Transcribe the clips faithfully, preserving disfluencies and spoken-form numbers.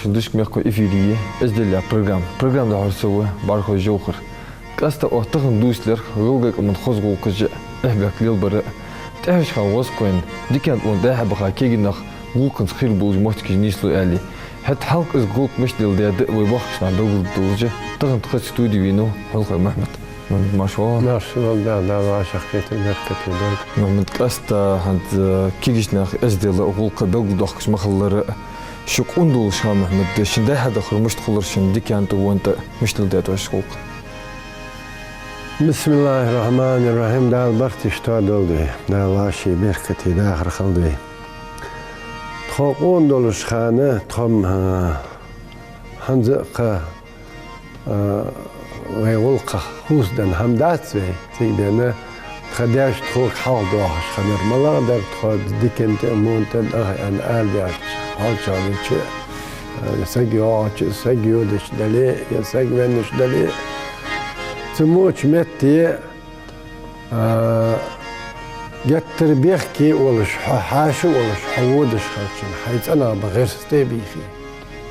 Шун дешага мехкахой, эфире я «Эздел» яха программа. Программа дӀахьор со ва, Бархой Жовхар. Къаьстта оаха тахан дувцаргда гӀалгӀай къаман хоза гӀулакхаш а, эхь-бехк лелабар а. ТӀехьарча хана вӀашагӀкхийна дикан тӀа дӀа-хьа баха кагий нах гӀулакхаца хир болаш моттигаш нийслу аьле. ХӀаьта хьалха из гӀулакх мишта леладаьд а вай боккхийча наха белгалдоалаш, тахан тха студе венав Хьулхой Мухьмад. Мухьмад, марша воагӀалва. Марша воагӀалва, Дала вӀашагӀкхетар беркате долда. Мухьмад, къаьстта хӀанз кагийча наха эздел а, гӀулакх а белгалдоахаш ма хиллара, шо къона долаш хана, Мухьмад, шун дӀа-хьа дахар мишта хулар, шун дикан тӀа, вон тӀа мишта леладаьд оаш гӀулакх? بسم الله الرحمن الرحيم. Дала барт иштта долда вай. Дала вӀаший беркате дахар хилда вай. Тхо къона долаш хана, тхо-м, а, хӀанз а кхы, а, вай гӀулакхах хувцаденна хӀама дац вай. Цига денна тха даьша тхога хьалха доахаш хиннар малагӀа дар, тхо дикан тӀа а, вон тӀа а дӀахаьна арадаьлча, хьоалчагӀ дича, а, саг йоагӀача, саг йодаш дале, е саг веннаш дале, цу моча метте, а, геттара бехке а волаш, хьо хьаьша а волаш, хьо водаш хилча, хьай цӀенагӀа ба гӀирс тӀа а бийхе.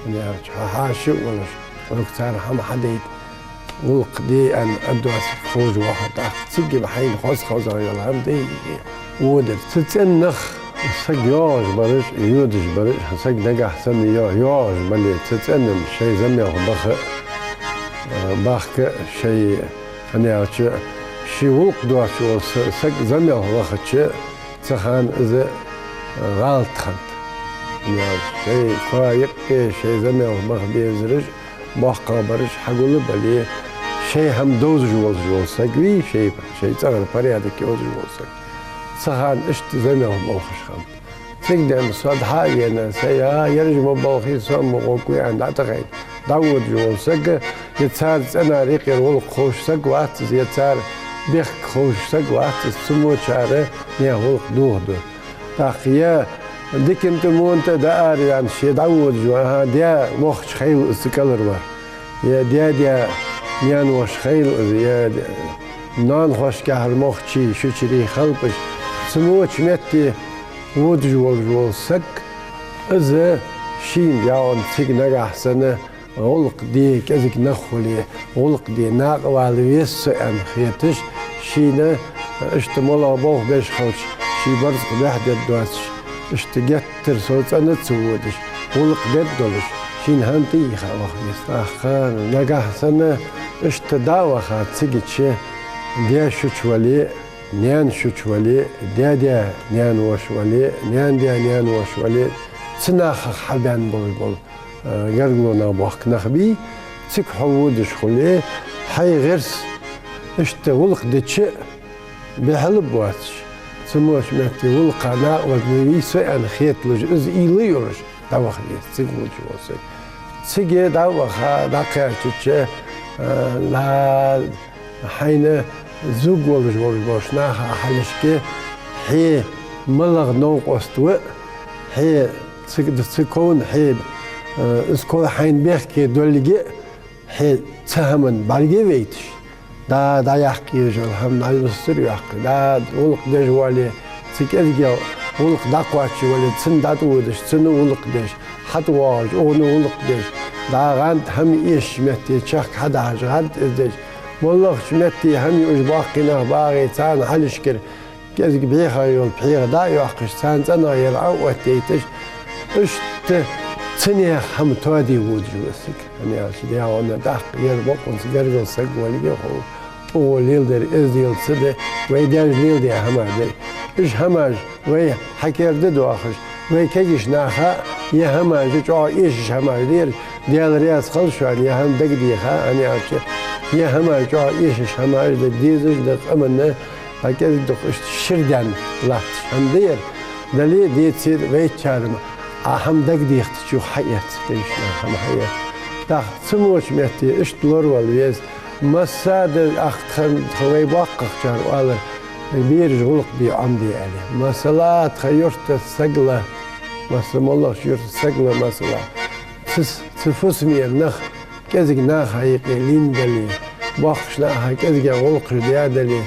ХӀана аьлча, хьо хьаьша а волаш, хьога цар хӀама хьадайта гӀулакх де аьнна аргдоацилга ховш ва хьо, тӀаккха цига хьайна хоза-хозагӀа йола хӀама дайхе, водар. Цу цӀенах саг йоагӀаш бараш, йодаш бараш, саг нагахьа санна йо-, йоагӀаш бале, цу цӀенна шоай зӀамига баха, а, бахка шоай, хӀана аьлча, ший гӀулакх доацаш вола са-, саг зӀамига вахача, цу хана из, а, гӀалат хиннад. ХӀана аьлча, шоай коа юкъе шоай зӀамига баха безараш, боккхагӀбараш хьагулбале, шоай хӀама довзаш волаш вола саг вий, шоай, шоай цӀагӀара порядок йовзаш вола саг. Цу хана иштта зӀамига болхаш хиннад. Цига денна со дӀа-хьа а вена, са я, ераш ма балхий, со ма гӀоргвий аьнна, дӀатӀахайна дӀаводаш вола саг, е цар цӀенара юкъера гӀулакх ховш саг вац из, е цар бехк ховш саг вац из, цу мочара наьха гӀулакх дохаду. ТӀаккха е дикан тӀа, вон тӀа дӀаараваьнна ше дӀаводаш ва, аха, даь вохча хилва из цу кӀалхара вар. Е даь-даь наьна воша хилва из, е ноанахошкахьара мохчий, шучарий хилба уж. Цу моча метте водаш волаш вола саг, из шийна дегӀа цига нагахьа санна гӀулакх де кӀезига нах хуле, гӀулакх де накъавала веза со аьнна хеташ, шийна иштта малагӀа болх беш хилча, ший барзкъа бӀехдергдоацаш, иштта геттара сов цӀена ца водаш, гӀулакх дергдолаш, шийна хӀама тӀайийха ваха веза. ТӀаккха нагахьа санна иштта дӀа а ваха, цигача даь шуча вале, наьна шуча вале, даь-даь наьна воша вале, наьна-даь наьна воша вале, цу нахах хьабаьнна болаш бола, а, гаргало нах, боккха нах бий, цига хьо водаш хуле, хьай гӀирс иштта гӀулакх дича а бихьалба боацаш, цу моча метте гӀулакха накъавала веза со аьнна хеталуш, из уйла а йолаш, дӀаваха веза цига водаш вола саг. Цига дӀа а ваха, дӀакхаьчача, а, хьайна зувргволаш волаш болча наха хьалхашка, хье малагӀа новкъост ва а, хье цу, цу ковна хье, а, из ков хьайна бехке долга а, хье цу хӀаман бӀарга а вайташ, дӀа, дӀаяккха езаш йола хӀама дӀаюстара йоаккхе, дӀа, гӀулакх деш вале, цу кӀезигагӀа гӀулакх дӀакхоачаш вале, цунна дӀатӀаводаш, цунна гӀулакх деш, хьатӀавоагӀаш, укхунна гӀулакх деш, дӀа гӀанд хӀама эшача метте чехка хьадахьаш, гӀанд из деш, моллагӀча метте хӀама юаш боккхий нах багӀе, царна хьалхашкара кӀезига бӀеха йола пхьегӀа дӀа а йоаккхаш, царна цӀенагӀа яр Ӏооттайташ, иштта цу наьха хӀама тоаде водаш ва из саг. ХӀана аьлча, дегӀа тӀаккха ер бокъонца гаргара саг волга хов, укхо леладер эздел ца да, вай даьша леладаь хӀамаш да. Уж хӀамаш вай хьакерда доахаш, вай кагийча наха ер хӀамаш чӀоагӀа эшаш хӀамаш да ераш, Даьла раьза хилва шоана, ер хӀама дагадеха, хӀана аьлча, ер хӀамаш чӀоагӀа эшаш хӀамаш да, дезаш да къаманна, а кӀезига дукха иштта шира даьнна латташ хӀама да ер. Дале а, деце а, вайчарна а хӀама дагадехийтача юха хьаэц, кагийча наха хӀама хьаэц. ТӀаккха цу моча метте иштта лоравала веза. Масса а да, ахтхан тха вай боккхагӀчар оалар, бераш гӀулакх бе Ӏомаде аьле. Масала, тха юрта саг ла, масса моллагӀча юрта саг ла, масала, цу, цу фусаме нах кӀезига наха юкъе лийнна дале, боккхийча наха кӀезигагӀа гӀулакхаш даь дале,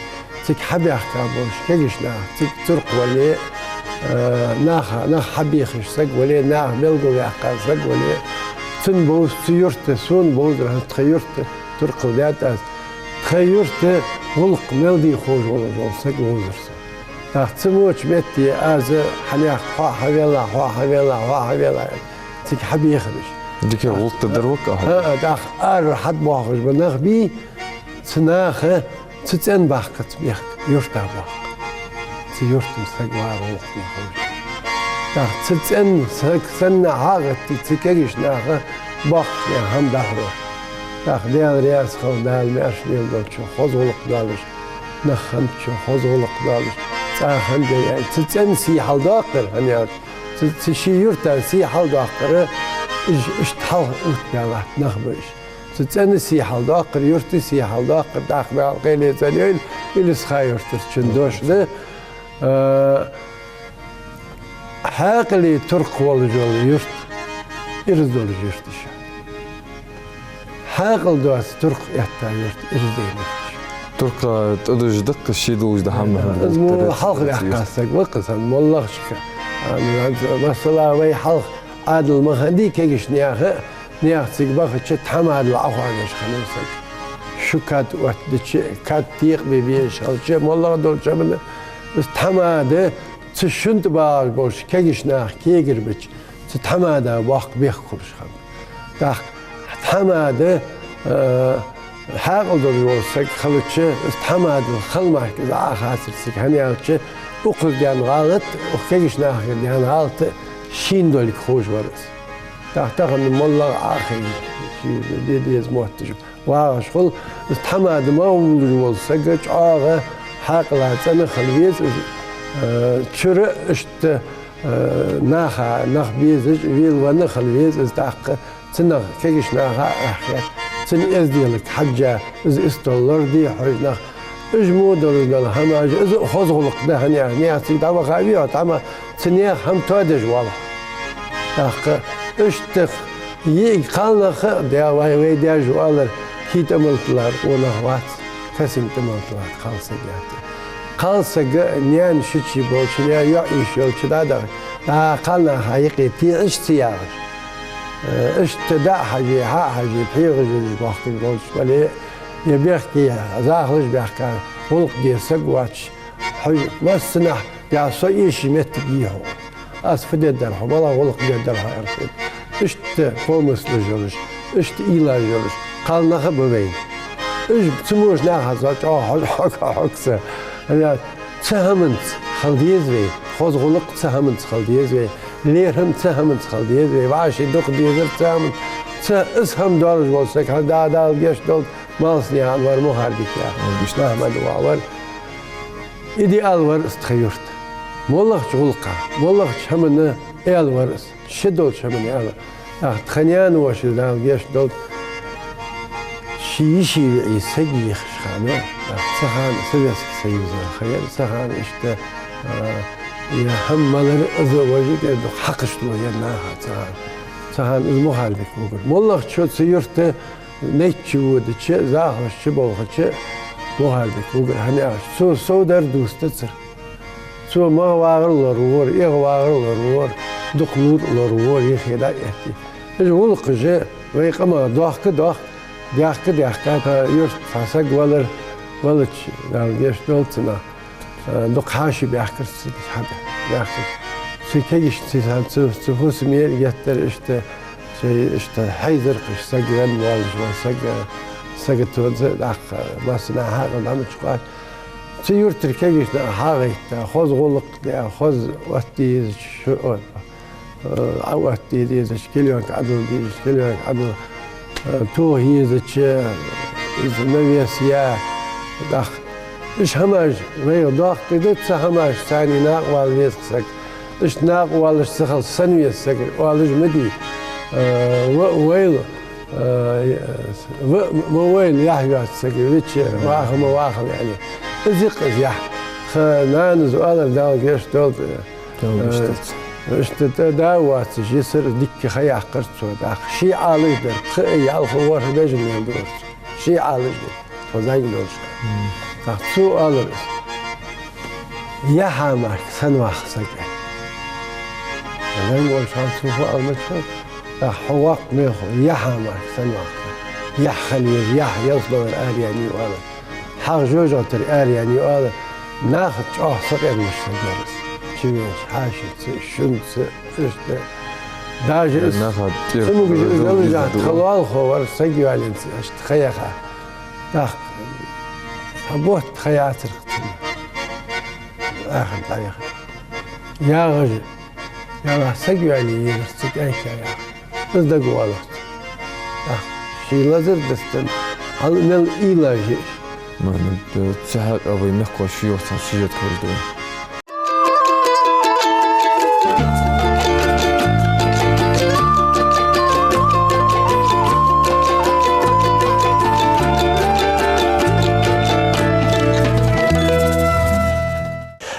цига хьабаьхка болаш кагийча наха цига цуркхвале, а, наха, нах хьабехаш саг вале, наха белгалваьккха саг вале, Цунна бовз цу юрта, сона бовзар хӀанз тха юрта туркхал даьд аз. Тха юрта гӀулакх мел де ховш вола, вола саг вовзар со. ТӀаккха цу воча метте аз хьанех хьо хьавелла, хьо хьавелла, хьо хьавелла, цига хьабехабеш. Дика гӀулакх дар вакха. ХӀаа, тӀаккха ара хьатӀабоахаш ба нах бий, цу наха цу цӀен бахкац бехк, юрта бахка. Цу юртан саг вар гӀулакх де ховш. ТӀаккха цу цӀен саг санна хьагӀатти, цу кагийча наха бохкаш я хӀама дахьар. ТӀаккха Даьла раьза хилва, Дала маьрша леладолда шо, хоза гӀулакх долаш, нах хиннача хоза гӀулакх долаш, цӀа хинна де яй. Цу цӀен сий хьалдоаккхар, хӀана аьлча, цу, цу ший юртан сий хьалдоаккхар, уж, иштта хьалха оттабаьлатта нах ба уж. Цу цӀен сий хьалдоаккхар, юрта сий хьалдоаккхар, тӀаккха Дала кхел цӀенйойла, Илисха-Юртарчун дош да. А, хьаькъале туркх волаш йола юрт, ираз долаш юрт я уж. Хьаькъал доацаш туркх этта юрт, ираз долаш юрт я уж. Туркха тӀадужаш да-кх ший долаш да хӀама. Из мо хьалха ваьккха саг ва-кх из, моллагӀча. А, масала, вай хьалха Ӏаьдал ма хиннадий кагийча наьха, наьха цига бахача тхьамадал Ӏохоадеш хиннав саг. Шу кад оттадича, кад текъабе безаш хилча, моллагӀа долча хӀамана, из тхьамада цу шун тӀа багӀаш болча кагийча наха кегар бича, цу тхьамада боккха бехк хулаш хиннаб. ТӀаккха тхьамада, а, хьаькъал долаш вола саг хилча, из тхьамадал хала мара из Ӏохацар цига, хӀана аьлча, укхаза даьнна гӀалат, укх кагийча нахагара даьнна гӀалат шийна долга ховш вар из. ТӀаккха тахан моллагӀа Ӏохайна, ший де деза мотташ вагӀаш хул, из тхьамада магӀа волаш вола саг чӀоагӀа хьаькъала цӀена хила веза из, а, чура иштта, а, наха, нах безаш, велавенна хила веза из тӀаккха. Цу наха, кагийча наха а хет, цун эзделага хьежжа, из истол лораде хьожаш нах. Уж мо долаш дола хӀамаш, из а хоза гӀулакх да, хӀана аьлча, наьха цига дӀаваха вий хьо, тхьамада цу наьха хӀама тоадеш воалл хьо. ТӀаккха иштта йиӀиг кхалнах а, да, вай, вай даьша оалар, кий тӀа мел тиллар къонах вац, касинг тӀа мел тиллар кхалсаг яц. Кхалсаг а наьна шичи болча, наьна йоӀ йиш йолча дӀадаха, дӀа кхалнаха юкъе теӀаш ца ягӀаш. Э, иштта дӀа а хьаже, хьа а хьаже, пхьегӀа жуьржа бохкаш болча бале, е бехке, захалаш баьхка, гӀулакх де саг воацаш, хьожа массанахьа, я со эший моттиг йий хьона. Аз фу дергдар хьона, малагӀа гӀулакх дергдар хьона, аьлар. Иштта помыслаш йолаш, иштта уйлаш йолаш кхалнах а ба вайна. Уж цу мо нахаца чӀоагӀа хьо-, хьо-, хьогса. Цу хӀаманца хила деза вай, хоза гӀулакх цу хӀаманца хила деза вай, лерхӀам цу хӀаманца хила деза вай, вӀаший дукха дезар цу хӀаманца. Цу, из хӀама доаллаш вола саг, хӀанз да-, Дала гешт долда, Малсанаькъан вар Мухарбик яха. Мухарбик. Махьмад-воӀ вар. Идеал вар из тха юрта. МоллагӀча гӀулакха, моллагӀча хӀамана аьла вар из. Ши долча хӀамана аьла. ТӀаккха тха наьна-воша, Дала гешт долда, ший йиший виӀий саг йихача хана, тӀаккха цу хана Советски Союз ха яр, цу хана иштта, а, е хӀама малар из а вожиг а дукха хьакхашт ло яр наха цу хана. Цу хана из Мухарбик вугар. МоллагӀча цу юрта найтта чу водача, захалаш чу болхача, Мухарбик вугар, хӀана аьлча, цо сов дар дувцацар. Цо магӀа вагӀар лоравора, эгӀа вагӀар лоравора, дукха лувр а лоравора, юхе дӀа а этте. Уж гӀулакхаш вай къамах дохка-дохка, даьхка-даьхка, тха юрта цхьа саг валар, валача, Дала гешт долда цунах, а, дукха хьаьший баьхкар цига хьада, баьхкар. Цу кагийча, цу, цу, цу фусаме-м геттара иштта, цу иштта хьайзар-кх уж, саг венна воаллаш вола саг, сага тонца, тӀаккха массанахьа хьаькъал дӀа ма ца кхоач. Цу юртара кагийча наха хьагӀайтта, хоза гӀулакх даь, хоза оттаде езача, шу-, о, э, Ӏоотта дезача, клеёнка Ӏодилла дезача, клеёнка Ӏодилла, э, тоха езача, из навес яь, тӀаккха. Уж хӀамаш вайга доккха да, цу хӀамашца цхьана накъавала веза-кх саг. Иштта накъавоалаш ца хилча, сенна веза саг, оалаш ма дий. Э, ва-, вайл, э, ва-, ма вайл, яхь йоаца саг, вича ваха ма вахал, яӀни. Из я-кх из яхь. Тха нанас оалар, Дала гешт долда. Дала гешт долда. Э, иштта тӀа да воацаш, йисар дикка ха яьккхар цо, тӀаккха. Ший Ӏалаш дар, пхи а, ялх а, ворхӀ а бежан мел дар цо. Ший Ӏалаш дар, тхо зӀамига долча. Мм. ТӀаккха цо оалар из: яхьа мара сенна ваха саг, аьнна. ЗӀамига волча хана цо фу оал ма дий хьона. ТӀаккха хьо воккха мехо, яхьа мара санна воккха. Яхь хила еза, яхь ялсмалера араяьннай оалар. ХьагӀ жожагӀатера араяьннай оалар. Нахаца чӀоагӀа сакъердаш саг вар из. Чувенаш, хьаьшаца, шунца, иштта. Даже из наха тӀера цамогаш из деза алжахьа деза тха лоалахо вар, саг йоалаенца, иштта ха яха. ТӀаккха цхьа бутт ха яцар-кх цунна. Ахар дӀаяхар. ЯгӀаш, яла саг йоалае езар цига, айка яха. Из дагавоалар цунна. ТӀаккха ший лазар дастан, хьал мел уйлаш я уж. Мухьмад, цу хьакъехьа вай мехкахошта ший йоцу сюжет хьожаргда вай.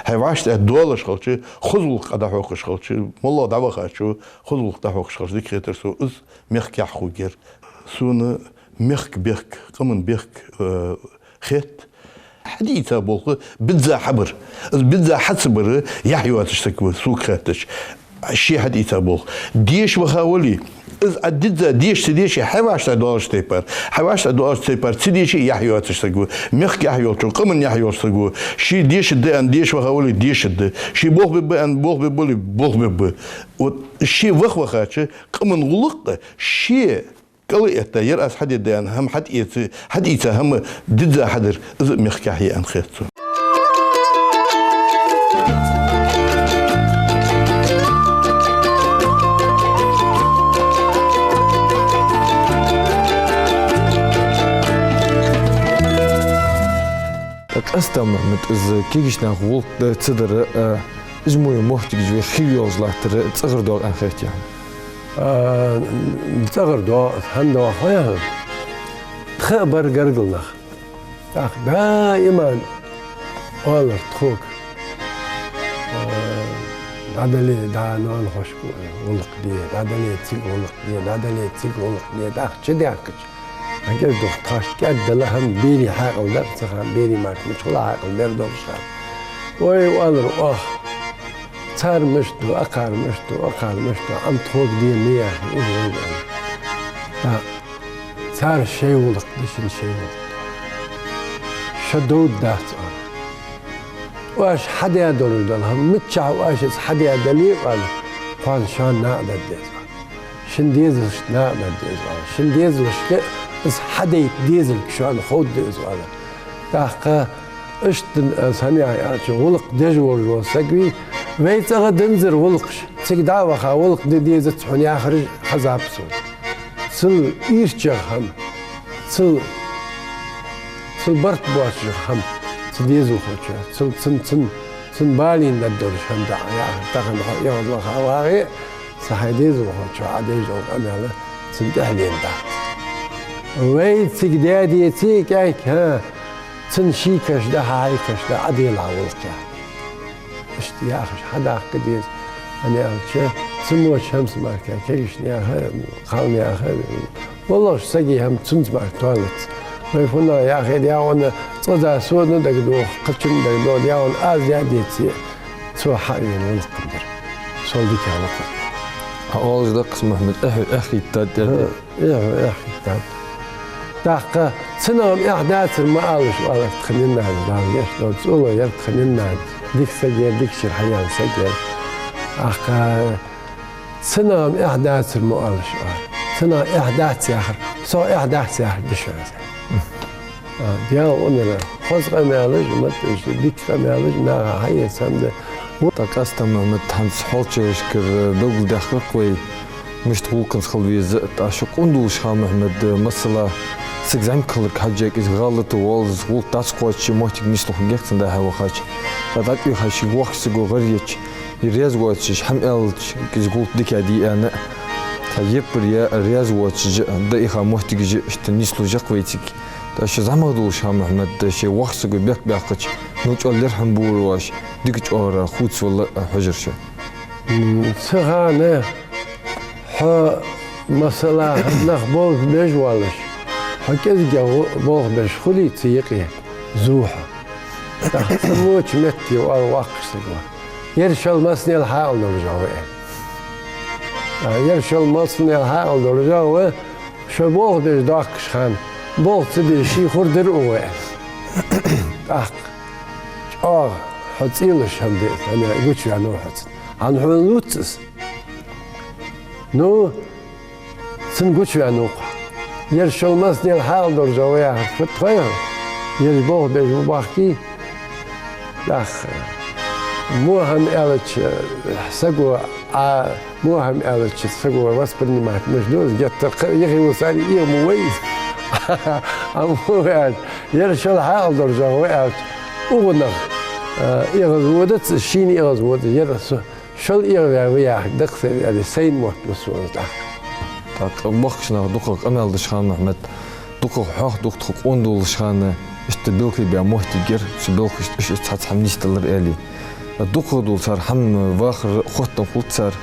Хьай вӀаштӀехьа доалаш хилча, хоза гӀулакх дӀахьокхаш хилча, моллагӀа дӀавахачо хоза гӀулакх дӀахьокхаш хилча дика хетар сона, из мехка яхь хургьяр. Сона мехка бехк, къаман бехк, э, хет. Хьадийца болх бизза хьабар. Из бизза хьа ца бар яхь йоацаш саг ва, сога хаьттача. Ше хьадийца болх. Деша ваха вале, из Ӏа дизза деша ца деше, хьай вӀаштӀехьа доалача тайпара, хьай вӀаштӀехьа доалача тайпара ца деше, яхь йоацаш саг ва. Мехка яхь йолчо, къаман яхь йолаш саг ва. Ше дешаргда аьнна деша ваха вале, дешаргда. Ше болх бергба аьнна болх бергба вале, болх бергба. Вот ше ваха вахача, къаман гӀулакх ше кӀал а этта, ер аз хьадергда аьнна хӀама хьатӀаэца, хьадийца хӀама дизза хьадар, из а мехка яхь я аьнна хет сона. Къастам Мухьмад, из кегийча наха гӀулакх ца дар, а, из мо йола моттигаш вай хий йолаш латтар цӀагӀара доагӀа аьнна хетий хьона? А, цӀагӀара доагӀа, хӀана доагӀа хой хьона? Тха а бар гаргара нах. ТӀаккха даиман оалар тхога. А, дӀадале, дӀа ноанахошка гӀулакх де, дӀадале, цига гӀулакх де, дӀадале, цига гӀулакх де, тӀаккха чудаьхкача. Эггара дукха тхоашта кӀаьддала хӀама берий хьаькъал дар, цхьа хана берий мара мичахьа хьаькъал бер долаш хана. Ой, оалар оаха. Цар мишта ду, акхар мишта ду, акхар мишта ду, амма тхога де ма яхий, из вай аьнна. ТӀаккха цар шоай гӀулакх да, шун шоай гӀулакх да. Шо довргдац оаха. Оаш хьадаь долаш дола хӀама, миччахьа оаш из хьадаь дале а, оалар, кхоана шоана накъадаргда из, оалар. Шун дезалашта накъадаргда из, оалар. Шун дезалашка из хьадайта дезалга шоана ховргда из, оалар. ТӀаккха иштта, а, санна яхача, гӀулакх деш волаш вола саг вий, вай цӀагӀа динзар гӀулакхаш, цига дӀа а ваха, гӀулакх де дезац хьона яхараш хьазаб сона. Цул ийрчагӀа хӀама, цул, цул барт боацаш хӀама цу дезалхочоа, цул, цун, цун, цун балийна дар долаш хӀама да, яхар, тахан хьо эгӀаз ваха вагӀе, цу хьай дезалхочоа Ӏа деш дола къамаьл цунна тӀехьленна дац. Вай цига даь деце а кӀаьнк, хӀа, цун ший каш да, хьай каш да, Ӏа делахь гӀулакх яхар. Иштта яхаш хьадаккха деза, хӀана аьлча, цу моча хӀамаца мара кегийча наьха, кхалнаьха, валлахӀи, сага хӀама цунца мара тоалац. Вай фуннагӀа яхе, дӀаьхьа цкъаза сона дагадоагӀа, кхычунна дагадоагӀа, дӀаьхьа аз даь деце, цо хьа а вена гӀулакх дар. Сол дика гӀулакх дар. Хьа оалаш да-кх из, Мухьмад, эхь, эхь хӀиттад тӀа. Эхь, эхь хӀиттад. ТӀаккха цунах-м эхь дацар ма алалаш, оалар тха нанас, Дала гешт долда, цӀоло яр тха нана. Дика саг яр, дика шера хьаяьнна саг яр. ТӀаккха цунах-м эхь дацар ма алалаш, оалар. Цунах эхь дац яхар, сох эхь дац яхар да шоана из. А, Даьла къинара, хоза къамаьлаш, мотт иштта дика къамаьлаш наха хьаэца хӀама да. ТӀаккха Къастам Мухьмад, хӀанз хьоалчагӀашкара белгалдаьккхар-кх вай, мишта гӀулакханца хила веза, тӀаккха шо къун долаш ха, Мухьмад, масала, саг зӀамига хиларга хьежжа, из гӀалат воалл, из гӀулакх дӀа ца кхоачача моттиг нийслургья-кх цунна дӀа-хьа вахача. ТӀаккха дӀатӀавехаш шийга воккхача саго гӀар еча, е раьза воацаш, хӀама аьлча, из гӀулакх дика даьд аьнна, цхьа яппар е раьза воацаш а, дӀаийха моттигаш а иштта нийслуш я-кх вай цига. ТӀаккха шо зӀамагӀа долаш ха, Мухьмад, шоай воккхача саго бехк баьккхача, ну чӀоагӀа лерхӀам бора оаш, дика чӀоагӀа хувцавала хьожар шо. М, цу хана хьо, масала, нах болх беш воаллаш, хьо кӀезигагӀа болх беш хуле цу юкъе, зув хьо. ТӀаккха цу моча метте оал воккхача саго: ер шоал массанел хьаькъал долаш ва вай, аьнна. Ер шоайла массанел хьаькъал долаш ва, шо болх беш доахкаш хана, болх ца беш ший хургдар укхо, аьнна. ТӀаккха чӀоагӀа хьо цӀийлаш хӀама да, аьнна, гучаваьннав хьо цунна. Хьан хьона луц из? Ну, цунна гучаваьннав-кх. Ер шоайла массанел хьаькъал долаш ва яхар фу да тхоай? Ераш болх беш ва бахкий? ТӀаккха, во хӀама аьлча, саго, а, во хӀама аьлча, саго воспринимать мишта ду из, геттара кхы а ихи вусари, ихи ма вай из. Амма во аьлча, ер шоайла хьаькъал долаш ва аьлча, укхунах, а, эгӀазводац, шийна эгӀазвода, ер со шоайла эгӀаваь ва яхар да-кх, аьле, сайна мотт ма сона тӀаккха. ТӀаккха бохкаш нах дукхагӀа къамаьл деш хана, Мухьмад, дукхагӀа хьоахаду-кх тхо къона долаш хана, иштта белхий баь моттиг яр, цу белхашта иштта цхьацца хӀама нийсделар, аьле. ДукхагӀа дола цар хӀама вахар хоттам хул цар,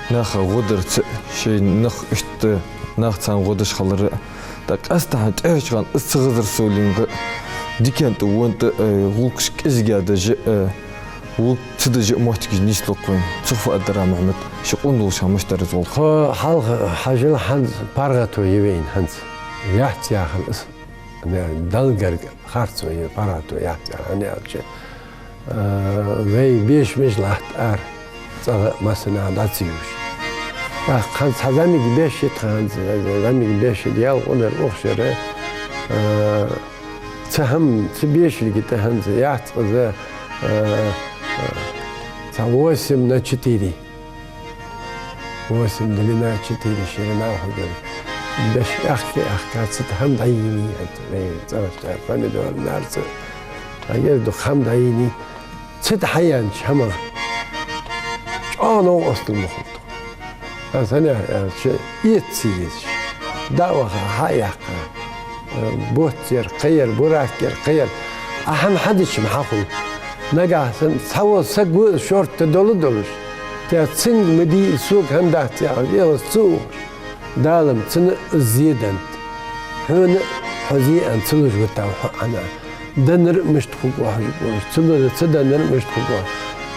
наха гӀо дарца, шоай нах иштта, нах царна гӀо деш хилар. ТӀаккха къаьстта хьона тӀехьарча хана из ца хазар совленга, дикан тӀа, вон тӀа, э, гӀулакхаш кӀезига деш, э, гӀулакх ца деш моттигаш нийслу-кх вайна. Цох фу аргдар, Мухьмад, ши къона долаш хана мишта дар из гӀулакх? Тхо хьалха хьажал, хӀанз паргӀато я вайна хӀанз. Яц яхар из. Далла гарга харцо я, паргӀато яц яхар, хӀана аьлча, а, вай бешамаш латт ара, цӀагӀа а массанахьа дӀа ца ювш. ТӀаккха хӀанз цхьа зӀамига беш я тха хӀанз, зӀамига беш я ялкъунара укх шера, а, цхьа хӀама, цхьа бешалга тӀа хӀанз яц-кх из, а, а, цхьа восемь на четыре. Восемь длина, четыре ширина хургдар. Беш аьхке, аьхка, цу тӀа хӀама дӀайийний, хӀанз вай цӀагӀа чу помидор, нарци, хьагер дукха хӀама дӀайийний. Цу тӀа хьаяьннача хӀамах чӀоагӀа новкъостал ма хул тхона. Аз хӀана аьлча, эца ца езаш, дӀа а ваха, хьа а яьккха, э, боццар, кхыяр, бурак яр, кхыяр. Ӏа хӀама хьадича-м хьахул. Нагахьа санна цхьавола саг ва из шортта дола долаш, те цунга ма дий из, сога хӀама дац яхаш, эгӀаз ца ухаш, Дала-м цунна из зе деннад. Хьона а хьо зе аьнна ца луш витав хьо, аьнна. Деннар а мишта хургва хьожаргволаш, ца лу-, ца деннар а мишта хургва.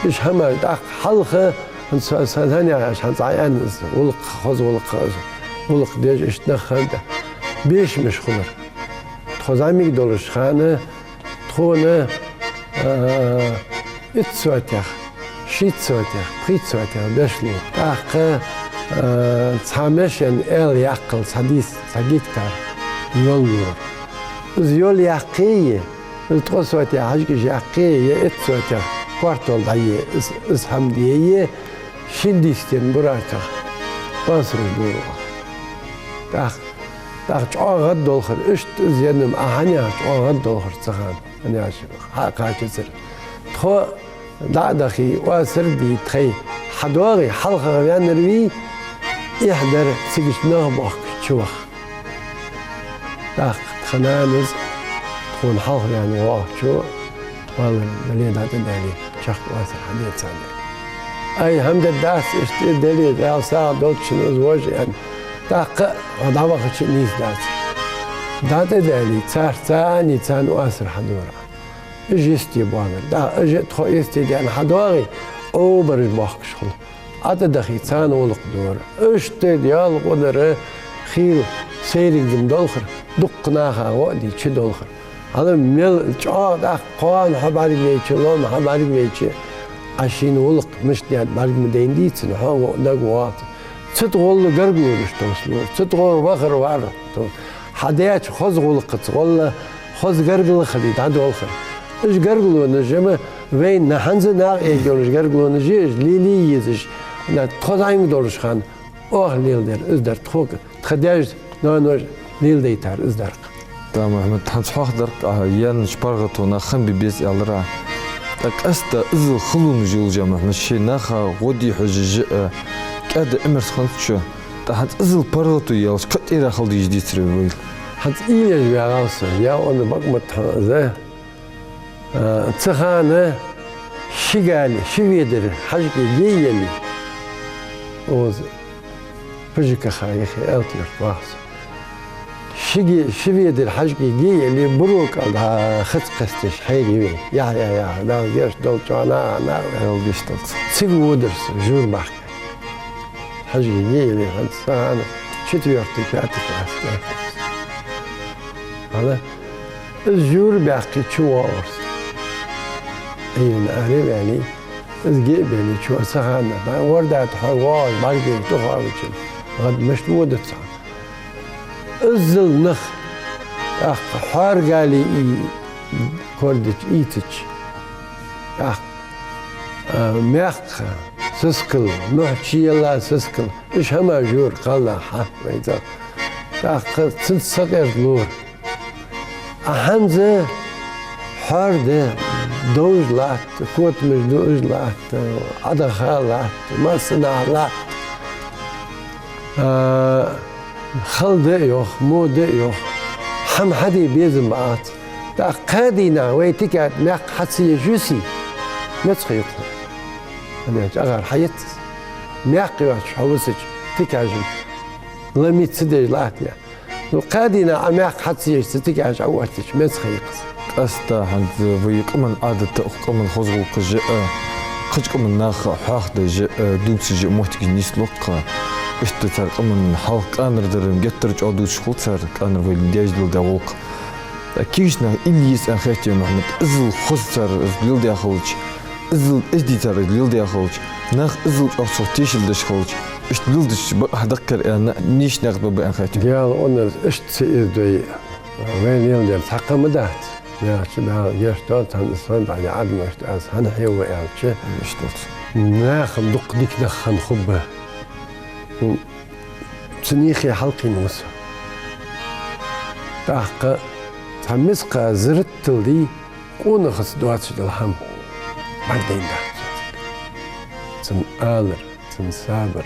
Уж хӀамаш тӀаккха хьалха, хӀанз са, са, хӀана аьлча, хӀанз Ӏа аьнна из гӀулакх, хоза гӀулакх из, гӀулакх деш иштта нах хиннад, бешамаш хулар. Тхо зӀамига долаш хана, тхона, а, итт сотих, шийтта сотих, пхийтта сотих беш лу. ТӀаккха, а, цхьа машен аьла яккхал цхьа дийс, цхьа гектар йол лора. Из йол яккхе, из ткъо сотих хьажкӀаш яккхе, е итт сотих картол дӀае, из, из хӀама дие, шин дистен бураках пасраш дора. ТӀаккха, тӀаккха чӀоагӀа гӀаддолхар, иштта из еннам, Ӏа хӀана яхар, чӀоагӀа гӀаддолхар цу хана, хӀана аьлча, хьа а кхачацар. Тхо дӀа а дахе, оасар а дий, тхай хьадоагӀе, хьалхагӀа ваьннар вий, эхь дар цигача нах бохкаш чуваха. ТӀаккха тха нанас тхона хьалха ваьнна воагӀачо, валар дале, дӀатӀадаьле, чехка оасар хьаде царна. Ай, хӀама дергдац, иштта дале, Дала сагӀа долччунна из вож, аьнна. ТӀаккха а дӀавахача нийсдацар. ДӀатӀадаьле, царца цхьана царна оасар хьадора. Уж йисте боагӀар. ТӀаккха уж а тхо йисте даьнна хьадоагӀе, обараш бохкаш хул. ӀотӀадахе, царна гӀулакх дора. Иштта ялкъунара хийла сайранга-м долхар, дуккха наха гӀо а дий, чудолхар. Хьала мел чӀоагӀа тӀаккха кхоана хьо бӀаргавайча, лома хьо бӀаргавайча, Ӏа шийна гӀулакх мишта даьд бӀарга ма дайна дийцар, хьо гӀо-, нагахь воагӀац. Цу тӀа гӀолла гаргалонаш товслора, цу тӀа гӀолла вахар-вар тов-, хьадаьча хоза гӀулакхаца гӀолла, хоза гаргало хиле дӀадолхар. Уж гаргалонаш-м вайна хӀанз а накъаяргйолаш гаргалонаш я уж, лелае езаш, на тхо зӀамига долаш хана оаха леладер из дар, тхога, тха даьша, ноаноша леладайтар из дар-кх. Да, Мухьмад, хӀанз хьоахадаьр-кх, а, яьннача паргӀато наха хам бе беза аьлар Ӏа. ТӀаккха къаьстта иззал халонаш йолаш, Мухьмад, шоай наха гӀо де хьожаш, а, кӀаьда Ӏимерза хиннад шо. ТӀаккха хӀанз иззал паргӀато яьлча, кхы а тӀера хила дезаш дийцар вай. ХӀанз уйла еш вагӀа со, я она бакъ ма тхьа за. А, цу хана ши гали, ши ведар хьажкӀе ге а еле, оза Пыжикаха яхе Алта-Юрта вахса. Ши ге-, ши ведар хьажкӀе ге а еле, Буро кӀал дӀа хица кхесташ хьерий вай. Яхь, яхь, яхь, Дала гешт долда чӀоагӀа, наха, наха. Дала гешт долда. Цига водар со, жур бахка. хьажа йийле хӀанз сона четвёртый, пятый класс тӀехьа. Хьала, из жура баьккхе чувоагӀар со. Ӏуйранна араваьле, из геъ беле чу ца хана, дӀа ворда тӀа хьо воагӀаш, бӀаргадайна тӀахоавача, гӀад мишта вода цхьа. Иззал нах, тӀаккха хьоаргали и кордача, ийцача, тӀаккха, а, маькх сискал, мухь чуелла сискал, уж хӀама жура кхалнах хьа вайца. ТӀаккха цунца сакъерда лора. А хӀанз хьоар да, довж латт, котамаш дуаш латт, Ӏадаха латт, массанахьа латт. А, хала да йоах, во да йоах, хӀама хьаде безам бац. ТӀаккха кхаь дийнахьа вай тика тӀа маькх хьа ца еш висий, меца ха юкъе. ХӀана аьлча агӀар хьаэц из. Маькх йоацаш хьо висача, тикаш лами ца деш латт е. Ну, кхаь дийнахьа Ӏа маькх хьа ца еш, цу тикаш Ӏооттача, меца ха я-кх из. Къаьстта хӀанз вай къаман Ӏадат а, укх къаман хоза гӀулакхаш а, кхыча къаман наха хьоахадеш а, дувцаш а моттигаш нийслу-кх. Иштта цар къаман хьалха къаьнара дар геттара чӀоагӀа дувцаш хул цар, къаьнара вай даьша леладаь гӀулакх. Кегийча наха ил йийца аьнна хетий, Мухьмад, иззал хоза цар из леладаь хилча, иззал эздий цар из леладаь хилча, нах иззал чӀоагӀа цох тешал деш хилча, иштта леладича бакъахьа даккхар аьнна, нийса никъ ба аьнна хетий. Даьла къинарца, иштта ца эздой, вай леладер цхьаккха ма дац. Яхача, Дала гешт долда царна, из сан дӀа я Ӏадамашта аз хӀана хьева аьлча, иштта дац. Наха дукха дика нах хинна хургба. Цу нехе хьалкхийна ва со. ТӀаккха цхьа мискъа зарратал дий, къонахаца доацаш дола хӀама бӀаргадайна дац цо. Цун алар, цун сабар,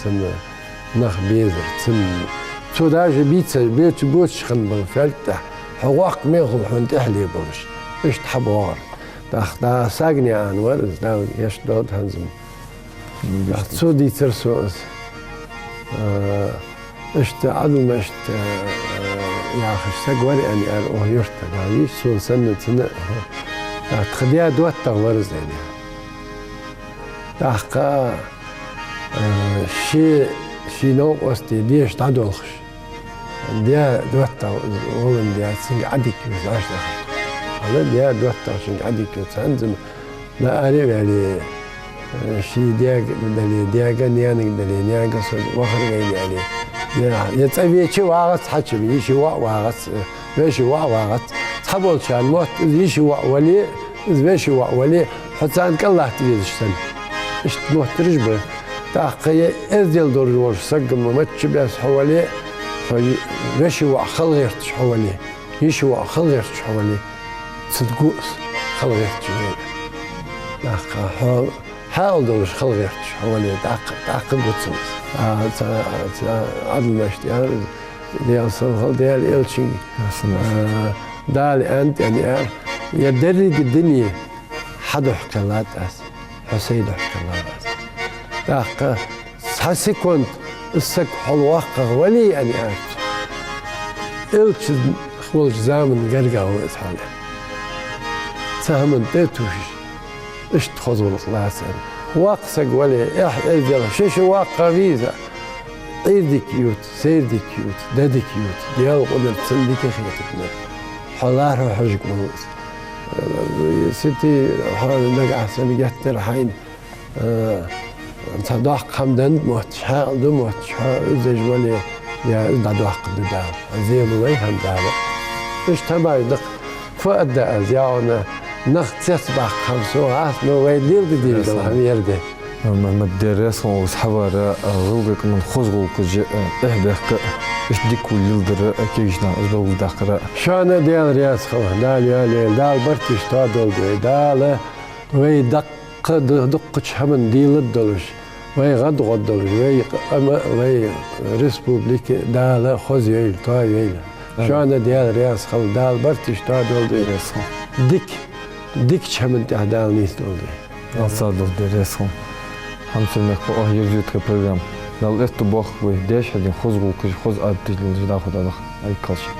цун нах безар, цун, цо даже бийца, бецаш боцаш хинна бола фаьлг тӀехьа, хьо воккха мехал хьона тӀехьале болаш, иштта хьабоагӀар. ТӀаккха да сагни ан вар из, Дала гешт долда хӀанз-м. Цо дийцар сона из. Э, иштта Ӏадамашта, э, яхаш саг вар аьнна аьлар укх юрта. Дала йиш сона санна цунна. Э, тха даь доттагӀа вар из аьнна. ТӀаккха, э, ший, ший новкъостий деша дӀадолхаш. Даь доттагӀа из волан даь, цунга Ӏадика ювца Ӏаш дахар. Хьала даь доттагӀа цунга Ӏадика ювца хӀанз-м. Нагахь араваьле, э, ший даьга дале, даьга, наьнага дале, наьнага со вахар вайна аьле. Я, я цӀа веча вагӀац хьачам, йиший воӀ вагӀац, э, веший воӀ вагӀац. Цхьаболчарна мотт, из йиший воӀ вале, из веший воӀ вале, хьо царна кӀал латта везаш санна. Иштта моттараш ба. ТӀаккха я эздел долаш волча сага ма мачча бесса хьо вале, хьо веший воӀ хала гӀерташ хьо вале. Йиший воӀ хала гӀерташ хьо вале, цунга гу из хала гӀерташ вале. ТӀаккха хьо хьаькъал долаш хала гӀерташ хьо вале, тӀаккха, тӀаккха гу цунга из. А, ца, ца, Ӏадамашта аьлар из, Даьла салам хилда Даьла элчанга. Ясно. А, Дала аьннад аьнна аьлар: «Я деррига дуне хьа духьа кхеллад аз, хьо сай духьа кхеллав аз». ТӀаккха цхьа секунд из саг хьалваккхагӀа вале аьнна аьлча, элча волча заман гаргагӀа ва из хьал. Цхьа хӀаман тӀа тувсаш, иштта хоза гӀулакх лаца аьнна. Воккха саг вале, эхь-эздел, ши-ши воккха веза. Ӏуйре дика ювц, сайре дика ювц, де дика ювц, Даьла къинарца цунна дика хетаргда. Хьо лархӀа хьожаргволва из. Сита хьо нагахьа санна геттара хьайна, э, цхьа доккха хӀама денна мотташ, хьаькъал ду мотташ, хьо из деш вале, я из дӀадоаккхаргда Дала. Зе лу вай хӀама Дала. Иштта хӀамаш да-кх. Фу аргда аз, яхаш, нах цецбаккха хӀама сона дац, но вай леладе дезаш дола хӀама ер да. Мухьмад, Даьла раьза хилва хьона, укхаза хьавар, гӀалгӀай къаман хоза гӀулакхаш а, эхь-бехк а, иштта дика хӀама леладар а, кегийча наха из белгалдаккхар а. Шоана Даьла раьза хилва, Дала йоалаяйла, Дала барт йиш тоадолда вай, Дала вай даккха ду-, дуккхача хӀаман дийлад долаш, вай гӀадгӀод долаш, вай къам а, вай республика а Дала хоза йойла, тоайойла. Амин. Шоана Даьла раьза хилва, Дала барт йиш тоадолда вай. Раьза хилва. Дика, дикача хӀаман тӀа Дала нийсдолда вай. Алсадолда, раьза хилва. Хьамсара мехкахой, оаха ерзаю тха программа. Дала эттабоаккхалба вай даьша хьадена хоза гӀулакхаш, хоза Ӏадаташ леладеш дӀахо дӀадахар. Ӏайха кхалсаг.